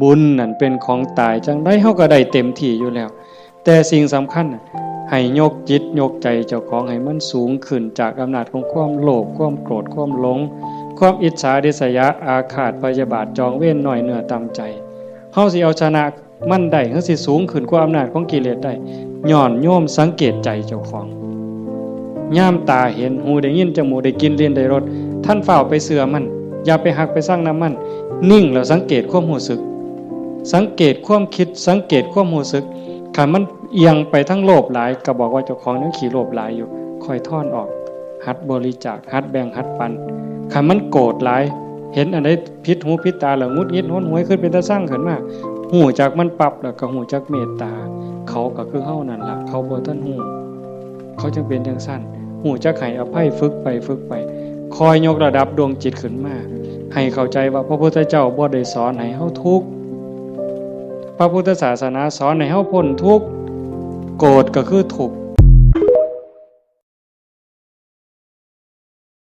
ບຸນນັ້ນເປັນຂອງຕາຍ ຈັ່ງໃດເຮົາກໍໄດ້ເຕັມທີ່ຢູ່ແລ້ວ. ແຕ່ສິ່ງສຳຄັນ ໃຫ້ຍົກຈິດຍົກໃຈເຈົ້າຂອງໃຫ້ມັນສູງຂຶ້ນຈາກອຳນາດຂອງຄວາມໂລບ ຄວາມໂກດ ຄວາມຫຼົງ ຄວາມອິດສາ ລິດສະຍາ ອາຄາດ ພະຍາບາດ ຈອງເວນ ນ້ອຍເນື້ອຕ່ຳໃຈ. ເຮົາຊິເອົາຊະນະມັນໄດ້ ເຮົາຊິສູງຂຶ້ນກວ່າອຳນາດຂອງກິເລດໄດ້ ຍ້ອນໂຍມສັງເກດໃຈເຈົ້າຂອງ. ຍາມຕາເຫັນ ຫູໄດ້ຍິນ ຈະມູກໄດ້ກິ່ນ ລີ້ນໄດ້ລົດ ທ່ານຟ້າວໄປເຊື່ອມັນ ຢ່າໄປຮັກໄປຊັງນຳມັນ. ນິ່ງແລ້ວສັງເກດຄວາມຮູ້ສຶກ ສັງເກດຄວາມຄິດ ສັງເກດຄວາມຮູ້ສຶກ. ຄັນມັນອຽງໄປທາງໂລບຫຼາຍ ກໍບອກວ່າເຈົ້າຂອງຍັງຂີ້ໂລບຫຼາຍຢູ່ ຄ່ອຍຖອນອອກ ຫັດບໍລິຈາກ ຫັດແບ່ງ ຫັດປັນ. ຄັນມັນໂກດຫຼາຍ ເຫັນອັນໃດຜິດຫູຜິດຕາແລ້ວ ຫງຸດຫງິດຫົນຫວຍ ຄືເປັນຕາຊັງຂຶ້ນມາ ຮູ້ຈັກມັນປັບ ແລ້ວກໍຮູ້ຈັກເມດຕາ. ເຂົາກໍຄືເຮົານັ້ນລະ ເຂົາບໍ່ທັນຮູ້ ເຂົາຈຶ່ງເປັນຈັ່ງຊັ້ນ. ຮູ້ຈັກໃຫ້ອະໄພ ຝຶກໄປຝຶກໄປ ຄ່ອຍຍົກລະດັບດວງຈິດຂຶ້ນມາ ໃຫ້ເຂົ້າໃຈວ່າພະພຸດທະເຈົ້າບໍ່ໄດ້ສອນໃຫ້ເຮົາທຸກ ພະພຸດທະສາສະໜາສອນໃຫ້ເຮົາພົ້ນທຸກ. ໂກດກໍຄືທຸກ